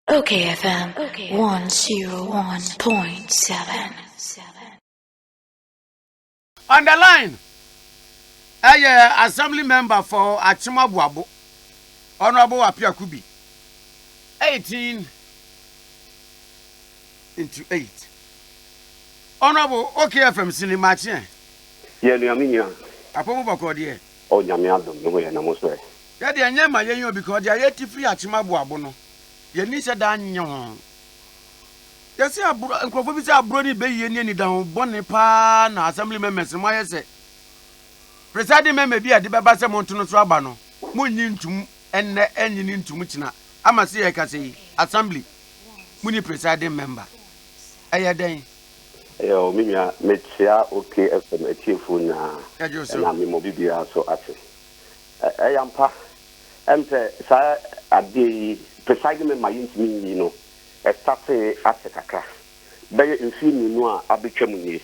OKFM 101.7. On the line ɛyɛ Assembly Member for Akyem Aboabo, Honourable Appiah Kubi, 7:18. Honourable, OKFM sini makyeɛ. Yɛ nua, me nua. Apɔmu bɔkɔɔ deɛ? Ɔ Nyame adom, me ho yɛ, na mo so ɛ? Yɛdeɛ nyɛ ma yɛn o, because deɛ yɛti firi Akyem Aboabo no, yɛni sɛ daa nye ho. Yɛsɛ aburo, nkurɔfoɔ bi sɛ aburo ne bɛyie ne anidaho bɔne paa na assembly members no moayɛ sɛ presiding member bi a de bɛba sɛ monto no so aba no, monnyi ntom ɛnnɛ, ɛnyi ne ntom kyena, ama sɛ yɛka sɛ yi assembly muni presiding member, ɛyɛ dɛn? Ɛyɛ o, me nua, mekyia OK FM atiefoɔ nyinaa. Yɛgye so. Ɛna memmɔ bibiara so ase. Ɛyɛ ampa, ɛm sɛ saa adeɛ yi, presiding member yɛntumi nyi no, ɛstate akyɛ kakra, bɛyɛ mfie 2 a abɛtwa mu nie.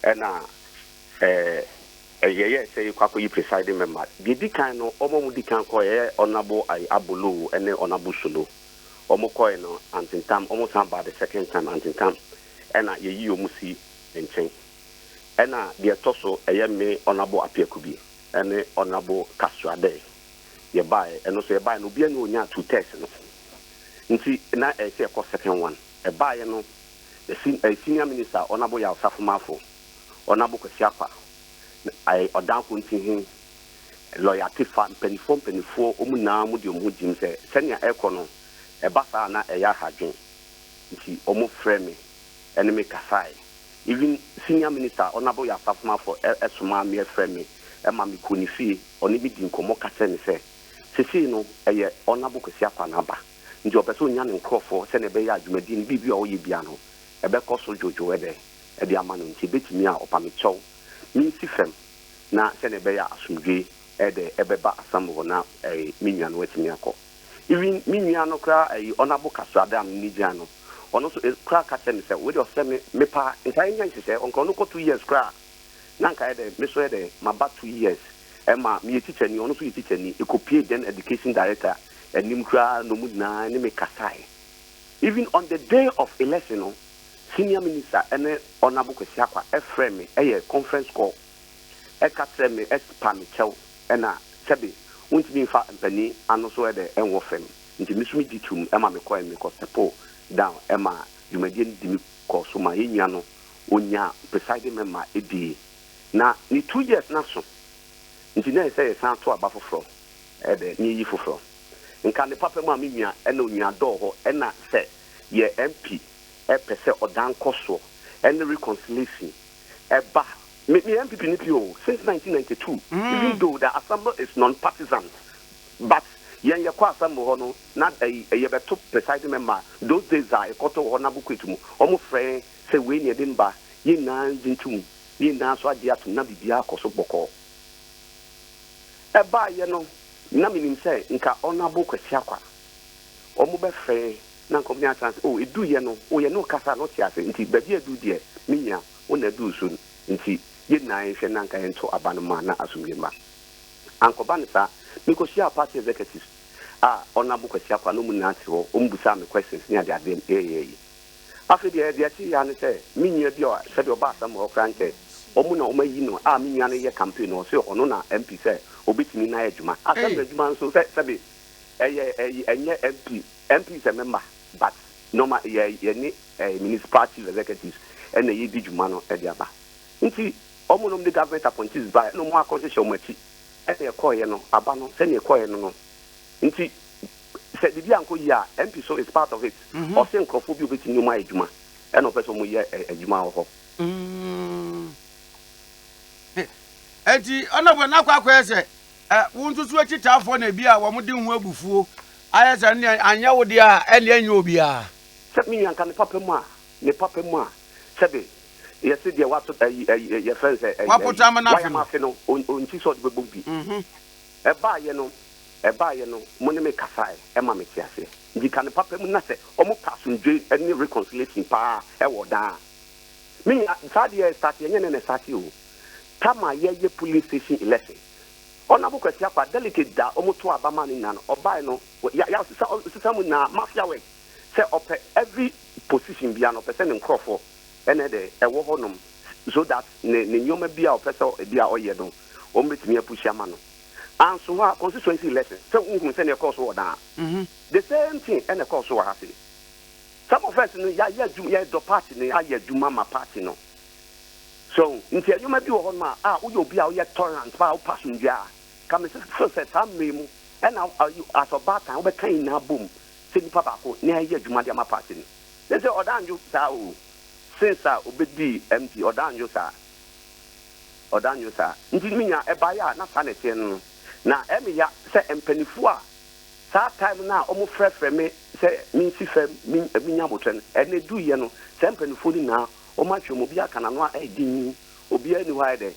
Ɛna yɛyɛ sɛ yɛkɔ akɔyi presiding member. Deɛ di kan no, ɔmo a ɔmo di kan kɔ yɛyɛ Honourable ayi Abolo ɛne Honourable Solo. Ɔmo kɔɛ no antentam, ɔmo san ba the second time antentam, ɛna yɛyi ɔmo si nkyɛn. Ɛna deɛ ɛtɔ so, ɛyɛ me, Honourable Appiah Kubi ɛne Honourable Castro Ade, yɛbaeɛ. Ɛno nso yɛbaeɛ no, obiara ne onya two thirds no, nti na ɛyɛ sɛ yɛkɔ second one. Ɛbaeɛ no, senior minister Honourable Yaw Osafo-Maafo, Honourable Kwasi Akwa, Ɔdanko Ntihin, Lawyer Tefa, mpanimfoɔ, wɔn nyinaa mo de wɔn ho gyim sɛ sɛnea ɛrekɔ no, ɛba saa na ɛyɛ ahadwen, nti wɔn frɛ me ɛne me kasae. Even senior minister Honourable Yaw Osafo-Maafo ɛsoma me, ɛfrɛ me, ɛma me kɔ ne fie, ɔne me di nkɔmmɔ, ka kyerɛ me sɛ sesei no ɛyɛ Honourable Kwasi Akwa n'aba, nti ɔpɛ sɛ onya ne nkurɔfoɔ sɛnea ɛbɛyɛ adwumadie no, biribi a ɔyɛ bia no ɛbɛkɔ so dwodwo ɛde ama no, nti ebɛtumi a ɔpa me kyɛw mensi fam na sɛnea ɛbɛyɛ asomdwe ɛdɛ ɛbɛba asam hɔ na me nua no atumi akɔ. Even me nua no koraa, ɛyɛ Honourable Castro Ade a me gyina no, ɔno nso koraa ka kyerɛ me sɛ wei deɛ ɔsɛ me mepa nka ɛnya nhyehyɛ ɔnka ɔno kɔ 2 years koraa na nka yɛ dɛ me so yɛ dɛ maba 2 years. Ɛma meyɛ teacher ni, ɔno nso yɛ teacher ni, ɛkɔpie then education director anim koraa na ɔmu nyinaa ne me kasae. Even on the day of election no, senior minister ɛne Honourable Kwasi Akwa ɛfrɛ me, ɛyɛ conference call, ɛka kyerɛ me, ɛpa me kyɛw, ɛna sɛbe wontumi nfa mpanin ano so ɛdɛ ɛnwɔ fam, nti me so me gye tum ɛma me kɔɛ, me kɔ step down, ɛma dwumadie no di me kɔ so ma yɛn nua no onya presiding member edie na ne 2 years na so, nti na ɛsɛ yɛsan to aba foforɔ ɛdɛ ne yɛyi foforɔ. Nka ne papa mu a me nua ɛna onua dɔɔ hɔ, ɛna sɛ yɛ MP ɛpɛ sɛ ɔdan kɔ soɔ ɛne reconciliation ɛba. Me NPP ni o since 1992, even though the assembly is non-partisan, but yɛn yɛkɔ assembly hɔ no na ɛyɛ yɛbɛto presiding member. Those days a ɛkɔtɔ wɔ hɔ n'aboko mu, wɔn frɛ sɛ wei na yɛde mba, yɛn nyinaa gye ntum, yɛn nyinaa nso agye atum na biribiara kɔ so bɔkɔɔ. Ɛbaayɛ no na menim sɛ nka Honourable Kwasi Akwa wɔn bɛfrɛ na nka wɔn nyɛ atena sɛ o edu yɛ no o yɛ no kasa no te ase, nti baabi a edu deɛ, me nua, wɔn na edu so, nti yɛn nyinaa yɛhwɛ na nka yɛnto aba no mu a na asomdwe mba. Ankɔba no saa, mekɔhyia party executives a Honourable Kwasi Akwa na ɔmu nyinaa te hɔ, ɔmu busaa me questions ne ade ade yɛyɛ yi. Afei deɛ ɛte yɛ ne sɛ me nua bi a sɛdeɛ ɔba asɛm hɔ koraa nkyɛ ɔmo na ɔmo ayi no a me nua no yɛ campaign no, ɔsɛ ɔno na MP sɛ obetumi na ayɛ adwuma asɛm adwuma nso sɛ sɛbi ɛyɛ ɛnyɛ MP. MP is a member, but normal yɛ yɛne municipal chief executives ɛna yɛdi dwuma no ɛde aba, nti ɔmo nom de government appointees ba ɛna ɔmo akɔhyehyɛ ɔmo akyi ɛna ɛkɔɔyɛ no aba no sɛnea ɛkɔɔyɛ no. Nti sɛ biribi ankɔ yie a, MP so is part of it. Ɔsɛ nkurɔfoɔ bi obetumi ɔmo ayɛ adwuma ɛna ɔpɛ sɛ ɔmo yɛ adwuma wɔ hɔ. Eti ɔnabɔ n'akɔ akɔyɛ sɛ wo nso so akyitaafoɔ na ebi a wɔn de ho abufuo ayɛ sɛ ɛnea anyɛ wo deɛ a ɛnea ɛnyɛ obiara. Sɛ mi nua, nka ne papa mu a, ne papa mu a, sɛbi yɛsi deɛ wato ɛyi ɛyi yɛfrɛ no sɛ ɛyi Wapoto ama n'afe no wayam afe no, onti sɛ ɔde bɛbɔ bi. Ɛbaayɛ no mo ne me kasa ɛ ɛma me te aseɛ, nti ka ne papa mu na sɛ ɔmo pa asomdwe ɛne reconciliation paa ɛwɔ daa mi nua. Saa deɛ start yɛnyɛ ne na start o, tama yɛyɛ polling station election, Honourable Kwasi Akwa delegate da ɔmo to aba ma ne nyinaa no, ɔbae no ya ya sisa sisa mu nyinaa mafia work. Sɛ ɔpɛ every position biara no ɔpɛ sɛ ne nkorɔfoɔ ɛna ɛdɛ ɛwɔ hɔ nom so that ne ne nneɛma bi a ɔpɛ sɛ ebi a ɔyɛ no wɔn bɛtumi apush ama no. Anso hɔ a, constituency election sɛ wohunu sɛnea ɛkɔɔ so wɔ daa, the same thing ɛna ɛkɔɔ so wɔ ha sei. Some of us no, yɛayɛ adwuma, yɛdɔ party no, yɛayɛ adwuma ma party no. So nti nneɛma bi wɔ hɔ nom a woyɛ obi a woyɛ tolerant paa, wopɛ asomdwoeɛ a, ka me feel sɛ saa mmerɛ yi mu ɛna as ɔbaatan wobɛka yɛn nyinaa bom sɛ nipa baako na yɛayɛ adwuma de ama party no. Ne sɛ ɔda anjo saa o, since a obedii MP ɔda anjo saa, ɔda anjo saa. Nti me nya ɛbaeɛ a na saa na ɛteɛ no no. Na ɛyɛ me ya sɛ mpaninfoɔ a saa time no a wɔn frɛfrɛ me sɛ me nsi fam me nya abotrɛ no, ɛnɛ ɛduiɛ no saa mpaninfoɔ no nyinaa wɔn atwam, obiara aka n'ano ayɛ dinn, obiara nni hɔ ayɛ dɛ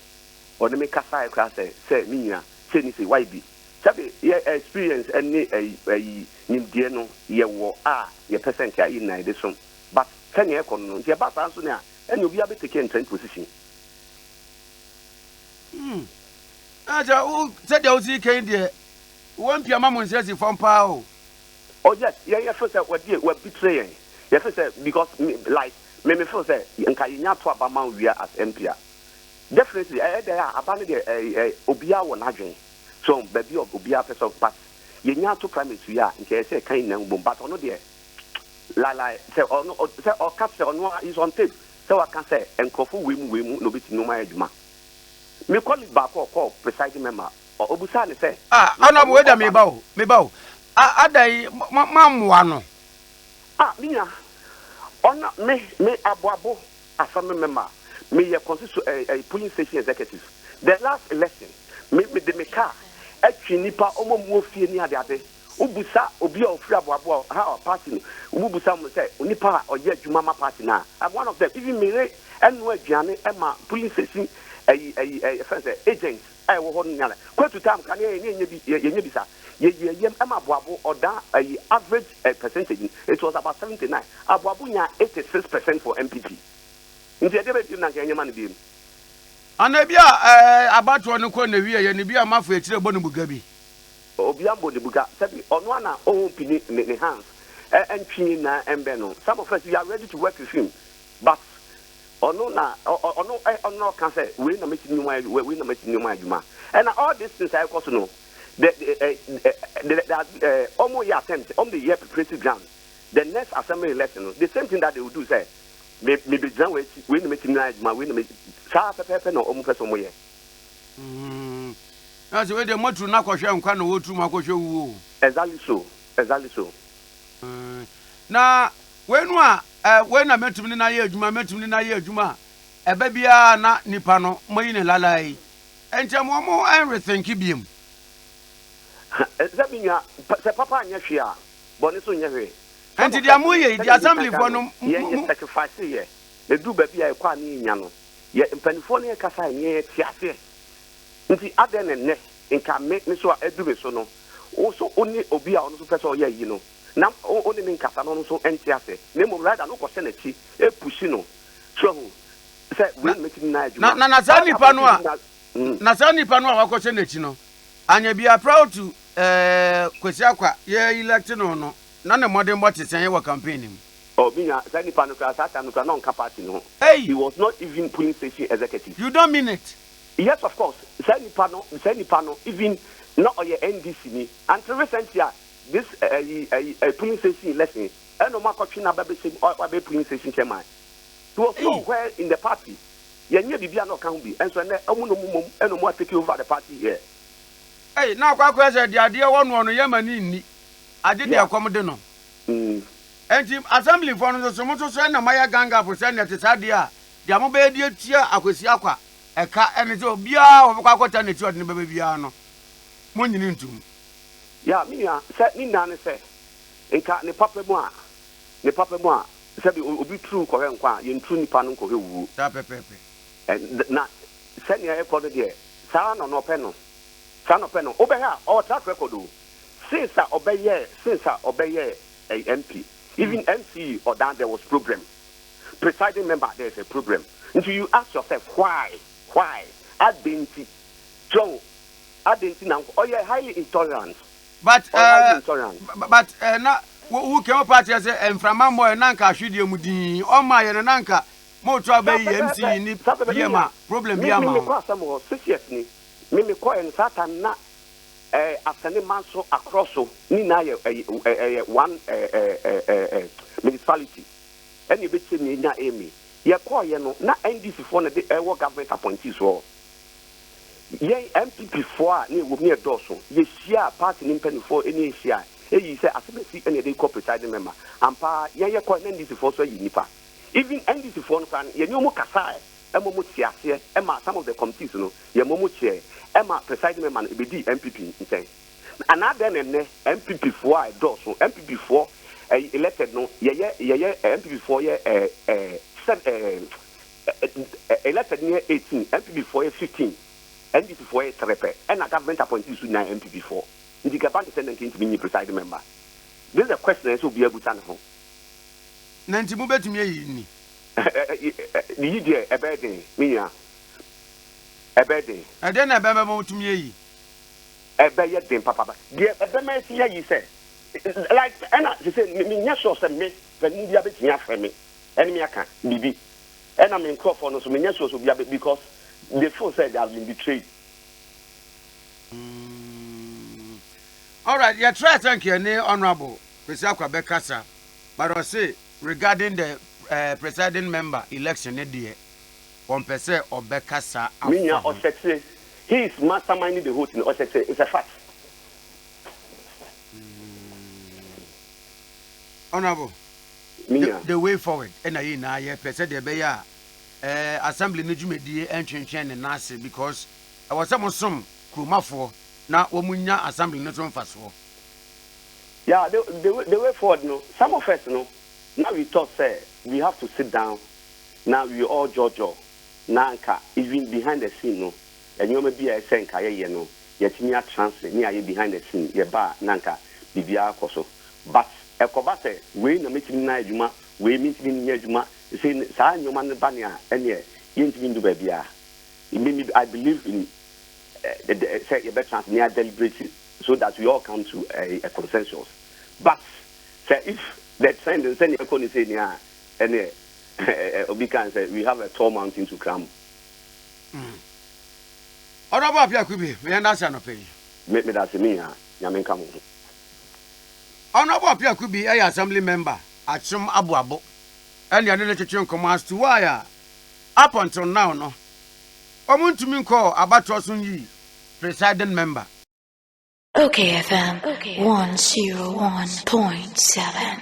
ɔne me kasaeɛ koraa sɛ sɛ me nua sei ne sei wayɛ bi. Sɛbe yɛ experience ne ayi nimdeɛ no yɛ wɔ a yɛpɛ sɛ nka yɛ nyinaa yɛde som, but sɛnea ɛkɔ no no nti ɛba saa nso nea ɛne obiara bɛ take entrenched position. Hmm. Na sɛ wo sɛdeɛ wosi kan deɛ wɔn mpia ma mo nsa si fam paa o. Oh yes, yɛn yɛ feel sɛ wɔdi wɔ betray yɛn. Yɛ feel sɛ because me like me me feel sɛ nka yɛnya to aba ma wia as MP a. Definitely ɛyɛ dɛ a aba no deɛ ɛɛ obiara wɔ n'adwene. So baabi a obiara pɛ sɛ, but yɛnya to primaries wie a nka ɛyɛ sɛ yɛka yɛn nyinaa bom, but ɔno deɛ lalai sɛ ɔno sɛ ɔka sɛ ɔno a is on tape sɛ waka sɛ nkurɔfo wei mu wei mu na obetumi ne wɔn ayɛ adwuma. Me colleague baako a ɔkɔɔ presiding member ɔbisaa no sɛ Ah, na honorable ɔno wei deɛ ɔba meba no o, meba o. Ah, adan yi mo mo moammoa no? Ah, me nua, ɔno me me aboabo assembly member, meyɛ constitu eh, eh, polling station executive. The last election, me mede me car atwi nnipa wɔn a wɔwɔ fie ne adeade. Wobisa obi a ɔfiri aboaboa ha party no, wobisa wɔn sɛ onipa a ɔyɛ adwuma ma party no a, I'm one of them. Even me yere noa aduane ma polling station ayi ayi ɛyɛ fɛn sɛ agents a ɛwɔ hɔ no nyinaa. Kwetu time koraa ne yɛnyɛ bi yɛnyɛ bi saa. Yɛyi yɛn yam ma aboabo ɔda ayi average percentage no it was about 79. Aboabo nyaa 86% for NPP. Nti ɛdeɛ bɛn bio na anka yɛnyɛ ma no bio? Ana ebia ɛɛ abatoɔ no kɔ n'awieɛ no ebia moafa akyire bɔ no buga bi. Obia mbɔ ne buga sɛbi ɔno ara na ɔɔpi ne ne hands ɛntwe yɛn nyinaa ɛmbɛn no, some of us we are ready to work with him but ɔno na ɔno ɔno na ɔka sɛ wei na mɛtumi ne mo ayɛ wei na mɛtumi ne mo ayɛ adwuma, ɛna all these things a ɛkɔ so no the the the ɔmo yɛ attempt ɔmo de yɛ preparatory ground, the next assembly election no the same thing that they will do sɛ Me me begyina w'akyi, wei na mɛtumi ayɛ adwuma, wei na mɛ saa pɛpɛɛpɛ na wɔn pɛ sɛ wɔn yɛ. Mm, na sɛ wei deɛ moaturu no akɔhwɛ nkwa na wɔturu mu akɔhwɛ wuo o. Exactly so, exactly so. Mm, na wei no a, eh, wei na mɛtumi ne no ayɛ adwuma, mɛtumi ne no ayɛ adwuma a, ɛbɛ biara na nipa no moayi ne lalai. Ɛnkyɛ mo wɔn ɛnrethinke biom. Sɛ me nua, sɛ papa anyɛ hwee a, bɔne nso nyɛ hwee. Some Ɛnti of deɛ us no, moyɛ yi, deɛ sɛdeɛ medi kan kae assemblyfoɔ no, no yɛn mo, yɛ sacrifice yɛ. Ɛduru baabi a yɛkɔ a ne yɛnya no, yɛ mpaninfoɔ no yɛkasa a ne yɛte aseɛ. Nti adɛn na nnɛ nka me me so a adu me so no, wo so wo ne obi a ɔno nso pɛ sɛ ɔyɛ ayi no, na wo ne no nkasa na ɔno nso nte aseɛ, na mmom rather no wokɔhyɛ n'akyi pushi no. So ahu sɛ wei na, na mɛtumi no ayɛ na, adwuma. na, na saa All nipa no a, appointees na, mm. na saa nipa no a wakɔhyɛ n'akyi no, anyɛ biara prior to eh, Kwesi Akwa yɛ elect no no, na ne mmɔdenbɔ te sɛn wɔ campaign no mu? Oh, me nua, saa nipa no koraa, saa time no koraa, na ɔnka party no ho. Ei! He was not even polling station executive. You don't mean it. Yes, of course. Saa nipa no, saa nipa no, even na ɔyɛ NDC ni. Until recently a, this ɛyi ɛyi eh, polling station election, ɛna ɔmo akɔtwe n'aba bɛhyɛ mu, ɔabɛyɛ polling station chairman. He was Ei! nowhere in the party. Yɛnyɛ biribi a na ɔka ho bi. Ɛnso ɛnɛ, ɔmo na ɔmo mmom ɛna ɔmo atake over the party here. Ei, na akɔ akɔyɛ sɛ deɛ adeɛ wɔ noɔ no yɛmma no nni, agye deɛ Yeah. ɛkɔm de no. Mm. Enti Assemblyfoɔ no nso so, mo nso so ɛna moayɛ gang up sɛ nea ɛte saa deɛ a, deɛ mobɛyɛ de atua Akwasi Akwa ɛka ɛne sɛ obiara a wɔbɛkɔ akɔtaa n'akyi a ɔde no bɛba biara no, monyini ntom. Yeah, me nua, sɛ ne nyinaa ne sɛ, nka ne papa mu a, ne papa mu a, sɛbi obi turu kɔhwɛ nkwa a, yɛnturu nipa no nkɔhwɛ wuo. Saa pɛpɛɛpɛ. Ɛ, na sɛnea ɛkɔ no deɛ, saa ara na ɔno ɔpɛ no. Saa na ɔpɛ no. Wobɛhwɛ a, ɔwɔ track record o. Since a ɔbɛyɛɛ, since a ɔbɛyɛɛ ɛyi MP, even MCE ɔdan there was problem. Presiding member there is a problem. Nti you ask yourself why, why? Adɛn nti? So wahu? Adɛn nti na nko, ɔyɛ highly intolerant. But Ɔyɛ highly eh, intolerant. but eh, na. Wo wo kɛn wo pa kyerɛ sɛ mframa mmɔɛ na nka ahwedeɛ mu dinn ɔmma yɛ no na nka mo to Saa aba yi pɛpɛɛpɛ, MC ne saa pɛpɛ, me PM nua, a problem me biaa me mma ho. mekɔ asɛm hɔ 6 years ni, me mekɔɛ no saa time na ɛɛ Asɛne Manso akorɔ so ne nyinaa yɛ ɛyɛ ɛyɛ one ɛɛ ɛɛ ɛɛ municipality ɛna ɛbɛkyɛ mi nya ɛmi yɛkɔɔyɛ no na NDC foɔ na de ɛwɔ government appointees wɔ yɛn NPP foɔ a ne ɛwɔ mu ne ɛdɔɔso. Yɛhyia a party ne mpanimfoɔ ɛne yɛhyia a ɛyi sɛ asɛm asi ɛna yɛde kɔ presiding member ampa. Yɛn yɛkɔ na NDC foɔ so ayi nipa. Even NDC foɔ no koraa no, yɛne ɔmo kasaɛ ɛma ɔmo te aseɛ, ɛma some of the committees no yɛma ɔmo kyerɛ ɛma presiding member no ɛbɛdi NPP nkyɛn anaa dɛn. Na nnɛ NPP foɔ a ɛdɔɔso, NPP foɔ ɛyi elected no, yɛyɛ NPP foɔ yɛ ɛɛ ɛɛ sɛ ɛɛ ɛɛ elected no yɛ 18, NPP foɔ yɛ 15, NDC foɔ yɛ tere pɛ, ɛna government appointees so nyinaa NPP foɔ. Nti kɛba ne sɛ na nka ntumi nyi presiding member. This is a question a ɛsɛ obiara busa ne ho. Na nti mobɛtumi ayi ni? Yi deɛ, ɛbɛyɛ den, me nua, ɛbɛyɛ den. Ɛdeɛ na ɛbɛma motumi ayi? Ɛbɛyɛ den papapa. Deɛ ɛbɛma ɛsi ayi sɛ like ɛna sɛ menyɛ sure sɛ me panin bi abɛtumi afrɛ me ɛne me aka biribi, ɛna me nkurɔfoɔ no so menyɛ sure sɛ obi abɛ because they feel sɛ they have been betrayed. Alright, yɛtry sɛ nka yɛne Honourable Kwesi Akwa bɛkasa, but ɔse regarding the presiding member election ne deɛ, wɔmpɛ sɛ ɔbɛkasa Me nua, afa ho. Ɔhyɛkyerɛ, he is masterminding the whole thing. Ɔhyɛkyerɛ, it's a fact. Honourable, Me the, nua. the way forward ɛna yɛ nyinaa yɛpɛ sɛdeɛ ɛbɛyɛ a assembly no dwumadie ɛntwentwɛn ne nan ase because ɛwɔ sɛ mosom kuromafoɔ na wɔn nya assembly no so mfasoɔ. Yeah, the way forward no, some of us no, now we thought say we have to sit down now, we all jojo na nka even behind the scene no, nneɛma bi a ɛsɛ nka yɛyɛ no, yɛtumi atransfer ne ayɛ behind the scene. Yɛba a na nka biribiara kɔ so, but ɛkɔba sɛ wei na mɛtumi na adwuma wei, mɛtumi nyɛ adwuma sɛ saa nneɛma no ba ne a, ɛneɛ yɛntumi ndu baabiara. Me, I believe in sɛ yɛbɛ transfer ne deliberate so that we all come to a consensus, but sɛ if the trend sɛ ne ɛkɔ ne sɛ ni a, ɛneɛ obi kan sɛ we have a tall mountain to climb. Honourable Appiah Kubi, meyɛn da ase anɔpɛ yi. Me da ase, me nua. Nyame nka mo ho. Honourable Appiah Kubi ɛyɛ assembly member Akyem Aboabo, ɛne ɛne ne twetwe nkɔmmɔ as to why a up until now no wɔn ntumi nkɔɔ abatoɔ so nyi presiding member. Okay FM 101.7.